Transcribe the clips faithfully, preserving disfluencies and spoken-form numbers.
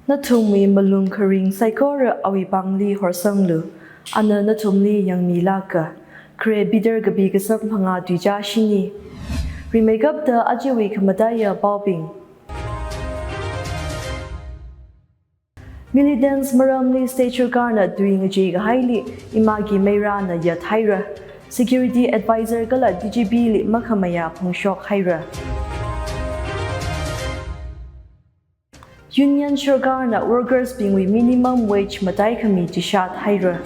Nathumwui malung kharing saikora awui pāngli horsanglu. Ana nathumli yangmilāka. Khare Peter kapi kasang phangā tuizā shini. Rimeikapta ajawui khamataiya paobing. Militants maramli state sarkarna tui ngachei kahaili Imagi Meirana yathaira. Security advisor kala D G P li makhamayā phongshok haira. Union sarkarna workers bingwui minimum wage mataikhami chishat haira.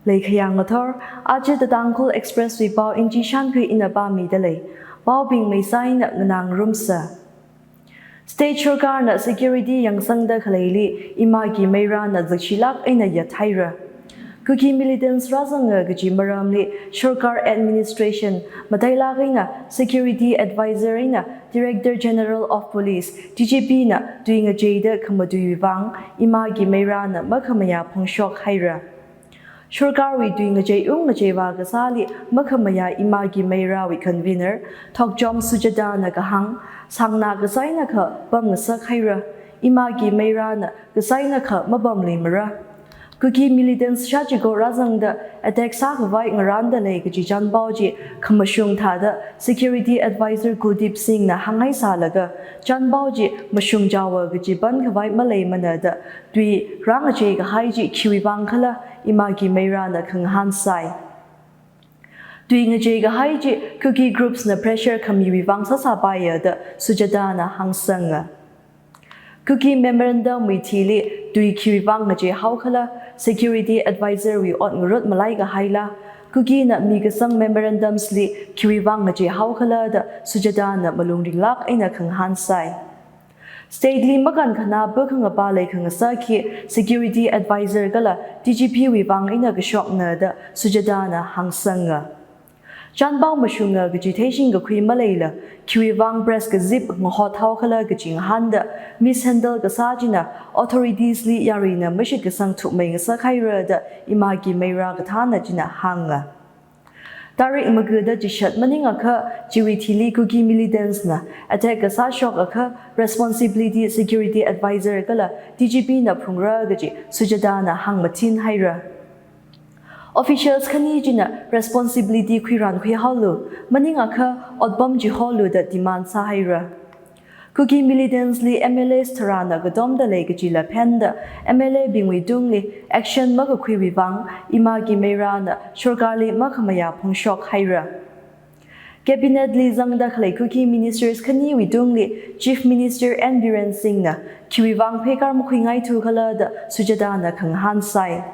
Leikhayang ngathor, aja The Tangkhul Express wui pao Inchi Shankhui ina pāmidalei. Paobing meisa ina nganāngarumsa. State sarkarna security yangsangda khaleili Imagi Meirana zakshilāk eina yathaira. Kuki militants rāzanga kaji maramli sarkar administration matailāk eina security advisor eina Director General of Police, D G P na tui ngacheida khamatuiwui vang Imagi Meirana makhamayā phongshok haira. Sarkarwui tui ngacheiung ngacheiva kasāli makhamayā Imagi Meirawui convener Thokchom Sujatana kahāng, sāngnā kasā eina kha pamngasak haira. Imagi Meirana kasā eina kha mapamluimara. Kuki militants shāchiko rāzangda attack sākhavai ngarāndalei kaji chānpao chi khamashung thāda security advisor Kuldeep Singhna hānghaisālaga, chānpao chi mashungchaowa kaji pankhavai maleimana da tui rāngachei kahai chi khiwui vang khala Imagi Meirana khangahānsai. Tui ngachei kahai chi Kuki groups na pressure khamiwui vang sāsāpaiya da Sujatana hāngsanga. Kuki memorandum wui thili tui khiwui vang ngacheihao khala, security advisor wui ot ngarut malai kahaila, Kukina mikasang memorandums li khiwui vang ngacheihao khala da Sujatana malung ringlāk eina khangahānsai. State li makānkhanā pakhangapa leikhangasak hi security advisor kala D G P wui vang eina kashokna da Sujatana hāngsanga. Chānpao mashunga kaji theishing kakhui maleila, khiwui vang press kazip ngahothao khala kaji ngahānda mishandle kasā china authorities li yaruina mashitkasang thukmei ngasak haira da Imagi Meira kathāna china hānga. Tarik magada chishat maningakha chiwui thili Kuki militants na attack kasā shokakha responsibility security advisor kala D G P na phungra kaji Sujatana hāngmathin haira. Officials khani china responsibility khuirānkhui haolu, maningakha otpam chiholu da demand sāhaira. Kuki militants li M L As tharāna katomda lei kajila phenda M L A bingwui tungli action makakhuiwui vang Imagi Meirana sarkarli makhamayā phongshok haira. Cabinet li zangda khalei Kuki ministers khaniwui tungli Chief Minister N Biren Singhna khiwui vang pheikar makhuingaithu khala da Sujatana khangahānsai.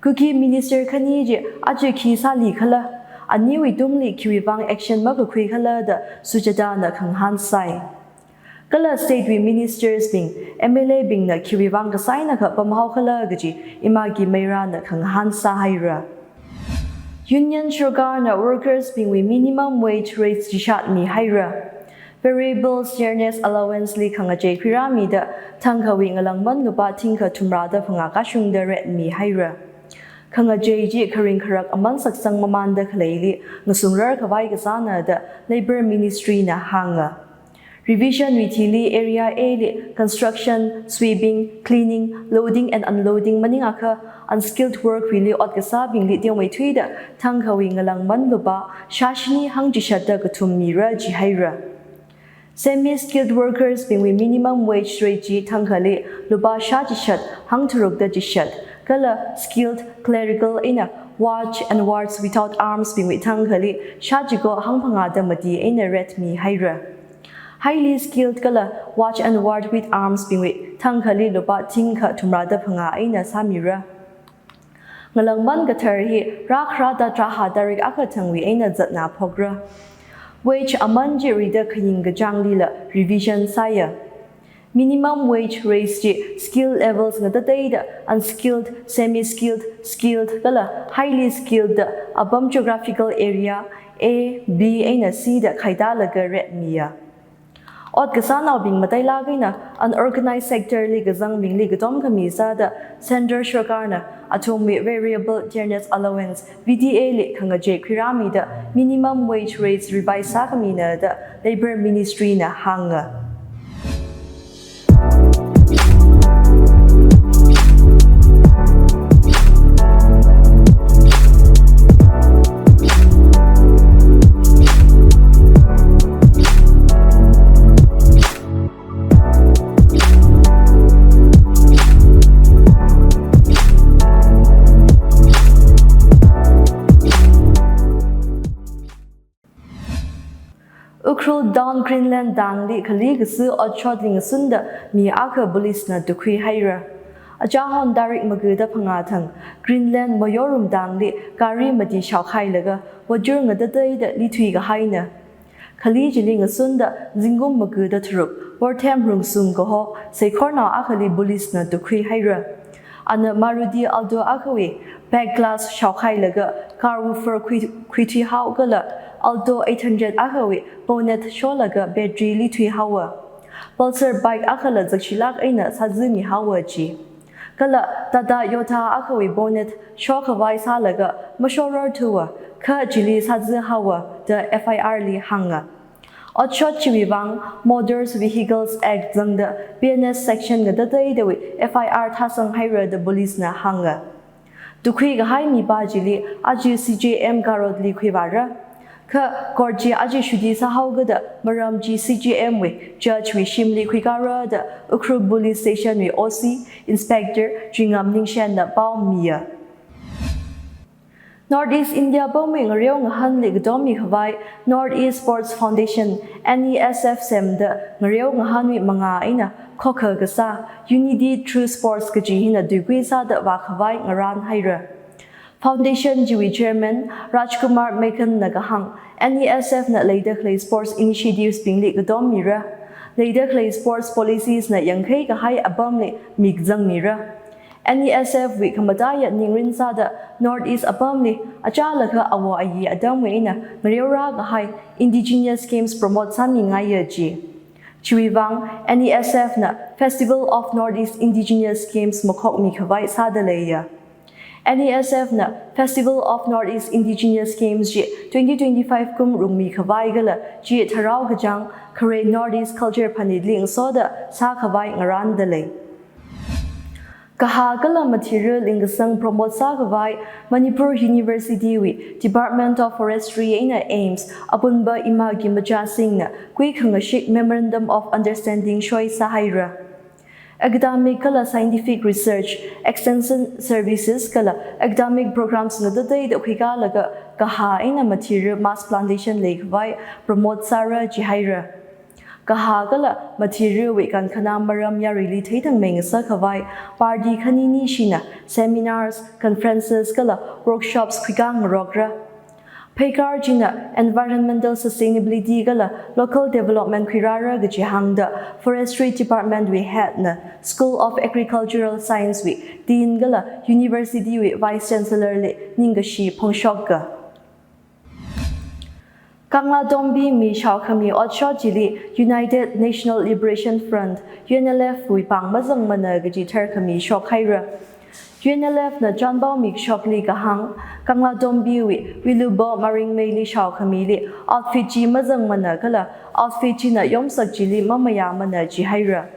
Kuki minister khani chi aja khi sāli khala, aniwui tungli khiwui vang action makakhui khala da Sujatana khangahānsai. Kala state wui ministers bing, M L A bingna khiwui vang kasā eina kha pamhao khala kaji Imagi Meirana khangahān sāhaira. Union sarkarna workers bingwui minimum wage raise chishatmi haira. Variable dearness allowance li khangachei khuirāmida thangkhawui ngalāngman lupā thingkha thumrāda phangā kashungda rate mi haira. Khangachei chi kharing kharak aman saksang mamanda khaleili ngasungrarkhavai kasāna da Labour Ministry na hānga. Revision wui thili Area A li construction, sweeping, cleaning, loading and unloading maningakha unskilled work wuili ot kasābingli teomeithuida thangkhawui ngalāngman lupā shāshini hangchishatda kathum mira jihaira. Semi-skilled workers bingwui minimum wage rate chi thangkhali lupā shāchishat hangtharukda chishat, kala skilled clerical eina watch and wards without arms bingwui thangkhali shāchiko hangphangāda mati eina rate mi haira. Highly skilled kala watch and ward with arms bingwui thangkhali lupā thingkha thumrāda phangā eina sāmira. Ngalāngman kathar hi rākharāda tharāhā tarik akha thangwui eina zatnā phokra. Wage aman chi rida khaying kachānglila revision sāya. Minimum wage raise chi skill levels ngatateida unskilled, semi-skilled, skilled kala highly skilled da apam geographical area A, B eina C da khaidalaga rate miya. Ot kasānaobing matailāk eina unorganized sector li kazang mingli katom khami sāda Centre Sarkarna athumwui Variable Dearness Allowance, V D A li khangachei khuirāmida minimum wage rates revise sākhamina da Labour Ministry na hānga. Ukhrul Town Greenland tangli khali kasā otshot lingasunda mi akha police na tukhui haira. Achahon tarik magada phangā thang Greenland Mayorum tangli gari mati shaokhailaga vajur ngatateida lithui kahaina. Khali chili ngasunda zingkum magada tharuk Wortham Rungsung kaho saikornao akhali police na tukhui haira. Ana Maruti Alto akhawui back glass shaokhailaga car woofer khui, khuithui hao kala Alto eight hundred akhawui bonnet sholaga battery lithui haowa. Pulsar bike akhala zakshilāk eina sazimi haowa ji. Kala Tata Yota akhawui bonnet shokhavai sālaga mashorarthuwa, kha chili sazi haowa da F I R li hānga. Otshot chiwui vang Motor Vehicles Act zangda B N S section ngatateidawui F I R thāsang haira da police na hānga. Tukhui kahai mipā chili aja C J M garotli khuivāra. Kha court chi aja shuti sāhaokida maram chi C J M wui judge wui shimli khuikāra da Ukhrul Police Station wui O C, Inspector Jingam Ningshen na pao miya. North East India pumwui ngareo ngahanli katom mikhavai North East Sports Foundation, N E S F semda ngareo ngahanwui mangā eina khokha kasā Unity Through Sports kaji hina tuikui sāda vākhavai ngarān haira. Foundation chiwui Chairman Rajkumar Mekhan na kahāng, N E S F na leida khalei sports initiatives bingli katom mira. Leida khalei sports policies na yangkhei kahai apamli mik zangmira. N E S F wui khamataiya ningrin sāda North East apamli achālakha awo ayi atamwui eina ngareorā kahai Indigenous Games promote sāmingaiya ji. Chiwui vang N E S F na Festival of North East Indigenous Games makhokmi khavai sāda leiya. N E S F na Festival of North East Indigenous Games chi twenty twenty-five kum rungmi khavai kala chi tharao kachāng khare North East culture phanitli ngasoda sākhavai ngarānda lei. Kaha kala mathira lingkasang promote sākhavai Manipur University wui Department of Forestry eina AIMS apunba Ima Kimachasing na kuikhangashik Memorandum of Understanding shoi sāhaira. Academic kala scientific research, extension services kala academic programs ngatateida khuikālaga kaha eina mathira mass plantation leikhavai promote sāra jihaira. Kaha kala mathirawui kankhana maram yaruili theithangmei ngasakhavai party khanini shina seminars, conferences kala workshops khuikā ngarokra. Pheikar china environmental sustainability kala local development khuirāra kaji hāngda Forestry Department wui head na School of Agricultural Science wui Dean kala University wui Vice Chancellor li ningkashi phongshoka. Kangla Tombi mi shaokhami otshot chili United National Liberation Front, U N L F wui pāng mazangmana kaji tharkhami shokhaira. U N L F na chanpao mikshokli kahāng, Kangla Tombi wui Wilubo Maringmeili shaokhamili outfit chi mazangmana kala outfit china yomsak chili mamayāmana jihaira.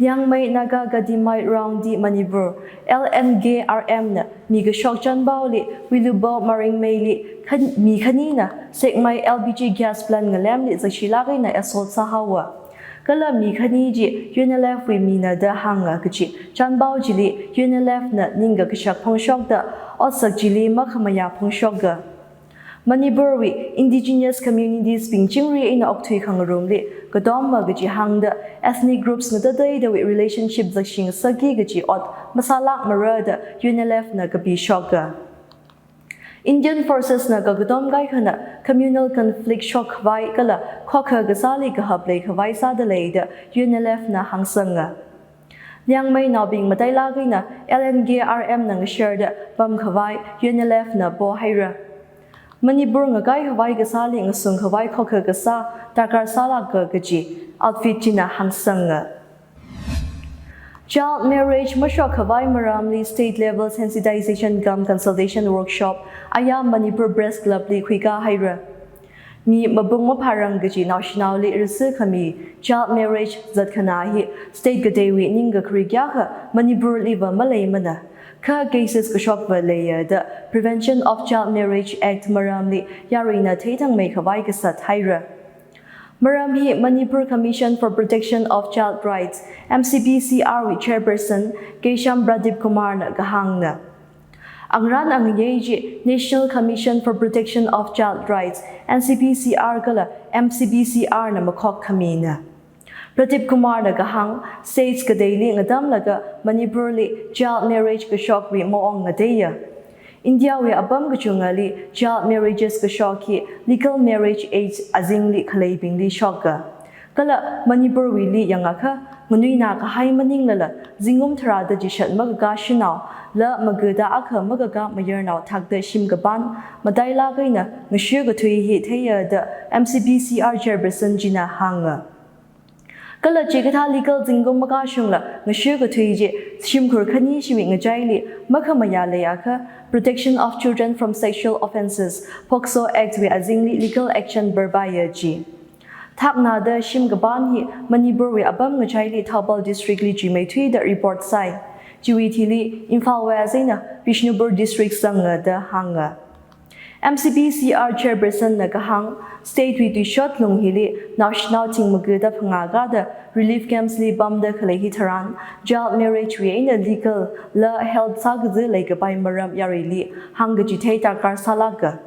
Liangmai Naga Gadiamai Raungdi Manipur, L N G R M na mikashok chanpaoli Wilubo Maringmeili khan-, mi khanina Sekmai L P G gas plant ngalemli zakshilāk eina assault sāhaowa. Kala mi khani chi U N L F wui mina da hānga kaji chanpao chili U N L F na ningkakashak phongshokda otsak chili makhamayā phongshoka. Manipur wui indigenous communities bing chingri eina okthui khangarumli katoma kaji hāngda ethnic groups ngatateidawui relationship zakshi ngasakki kaji ot masālākmara da U N L F na kapishoka. Indian forces na kakatom kaikhana communal conflict shokkhavai kala khokha kasāli kahap leikhavai sāda leida U N L F na hāngsanga. Liangmainaobing matailāk eina L N G R M na ngasharda pamkhavai U N L F na pohaira. Manipur ngakai khavai kasāli ngasung khavai khokha kasā darkar sālāka kaji outfit china hāngsanga. Child marriage mashok khavai maramli state level sensitization cum consultation workshop aya Manipur Press Club li khuikā haira. Mi mapung mapharang kaji naoshinaoli risikhami child marriage zatkhanā hi state kateiwui ningkakharei kayākha Manipur liva maleimana. Kha cases kashokva leiya da Prevention of Child Marriage Act maramli yaruina theithangmei khavai kasat haira. Maram hi Manipur Commission for Protection of Child Rights, M C P C R wui chairperson Keisham Pradip Kumar na kahāngna. Angrān angayei chi National Commission for Protection of Child Rights, N C P C R kala M C P C R na makhok khamina. Pradip Kumar na kahāng, states kateili ngatamlaga Manipur li child marriage kashokwui maong ngateiya. India wui apam kachungali child marriages kashok hi legal marriage age azingli khaleibingli shoka. Kala Manipur wuili yangakha nganuina kahai maninglala zingkum tharāda chishat makakā shanao la magada akha makakā mayarnao thakda shim kapan matailāk eina ngashu kathui hi theiya da M C P C R chairperson china hānga. Kala chikathā legal zingkum makashungla ngashu kathui chi shimkhur khani shiwui ngachaili makhamayā leiakha Protection of Children from Sexual Offences, POCSO Act wui azingli legal action barbaiya chi. Thaknada shim kapan hi Manipur wui apam ngachaili Thoubal District li chimeithuida report sai. Chiwui thili Imphal West eina Bishnupur District sanga da hānga. M C P C R chairperson na kahāng, state wui tuishot lung hili naoshinao thingmagada phangā kada relief camps li pamda khalei hitharan child marriage wui eina legal la health sākazi leikapai maram yaruili hāngkachithei darkar sālāka.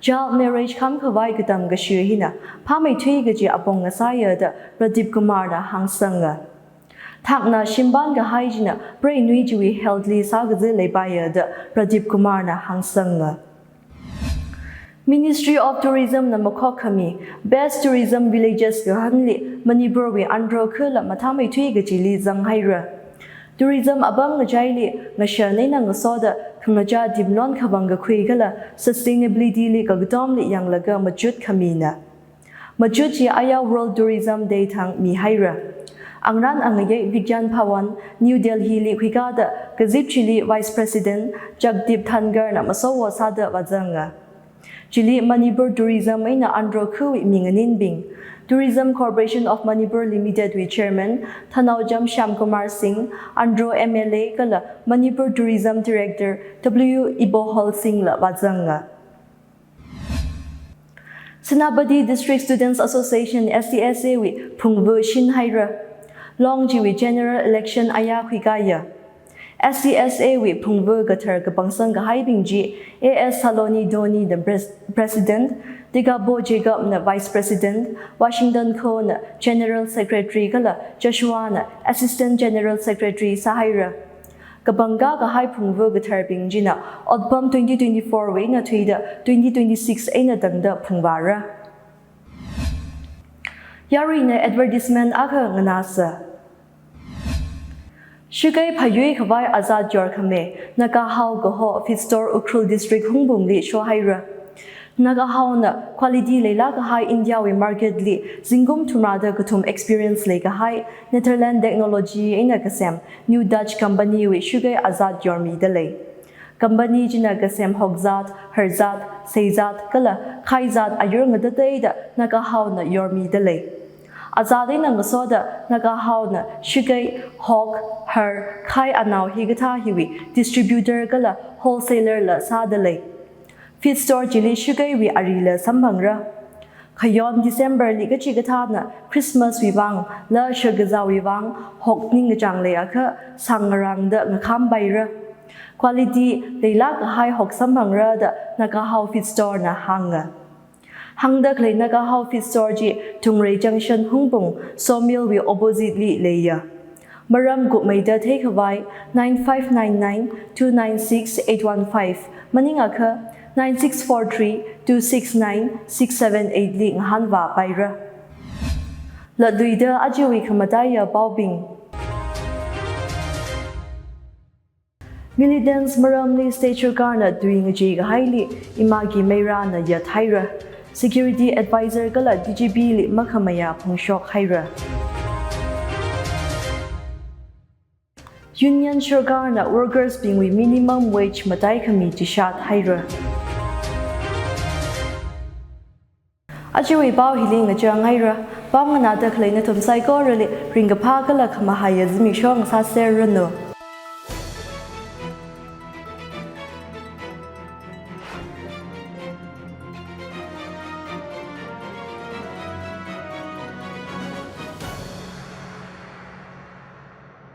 Child marriage kham khavai katam kashu hina phāmeithui kaji apong ngasāya da Pradip Kumar na hāngsanga. Thakna shimpan kahai china preinui chiwui health li sākazi leipaiya da Pradip Kumar na hāngsanga. Ministry of Tourism na makhok khami Best Tourism Villages kahānli Manipur wui Andro khala mathāmeithui kachili zanghaira. Tourism apam ngachaili ngashan eina ngasoda khangachā timlon khavang kakhui kala sustainability li kakatomli yanglaga machut khamina. Machut chi aya World Tourism Day thang mihaira. Angrān angayei Vigyan Bhawan, New Delhi li khuikāda kazip chili Vice President Jagdeep Dhankhar na masowo sāda vāzanga. Chili Manipur Tourism eina Andro khawui minganinbing, Tourism Corporation of Manipur Limited wui Chairman Thanaojam Shyamkumar Singh, Andro M L A kala Manipur Tourism Director W Ibohol Singh la vāzanga. Senapati District Students Association, S D S A wui phungvu shinhaira. Long chiwui general election aya khuikāya. S D S A wui phungvu kathar kapangsang kahaibing chi A S Saloni Dhoni na pres-, President, Tigabo Jacob na Vice President, Washington Kho na General Secretary kala Joshua na Assistant General Secretary sāhaira. Kapangkā kahai phungvu katharbing china otpam twenty twenty-four wui eina thuida twenty twenty-six eina tangda phungvāra. Yaruina advertisement akha nganāsa. Shugai phayui khavai azat yorkhami Nagahao kaho feed store Ukhrul District Hungpungli shohaira. Nagahaona quality leilāk kahai India wui market li zingkum thumrāda kathum experience leikahai Netherlands technology eina kasem New Dutch company wui shugai azat yormida lei. Company china kasem hokzat, harzat, seizat kala khaizat ayur ngatateida Nagahaona yormida lei. Azat eina ngasoda Nagahaona shugai, hok, har, khai anao hikathā hiwui distributor kala wholesaler la sāda lei. Feed store chili shugaiwui arila samphangra. Khayon December li kachikathāna Christmas wui vang la shakazāwui vang hok ningkachāng leiakha sāngarāngda ngakhampaira. Quality leilāk kahai hok samphangra da Nagahao Feed Store na hānga. Hāngda khalei Nagahao Feed Store chi Thungrei Junction Hungpung Sawmill wui opposite li leiya. Maram kupmeida theikhavai nine five nine nine two nine six eight one five maningakha nine six four three two six nine six seven eight li ngahānvāpaira. Latluida ajawui khamataiya paobing. Militants maramli state sarkarna tui ngachei kahaili imaki meirana yathaira. Security advisor kala D G P li makhamayā phongshok haira. Union sarkarna workers bingwui minimum wage matai khami chishat haira. Ajawui pao hili ngachang haira. Pao nganāda khalei nathum saikorali ringkaphā kala khamahaiya zimiksho ngasāserranu.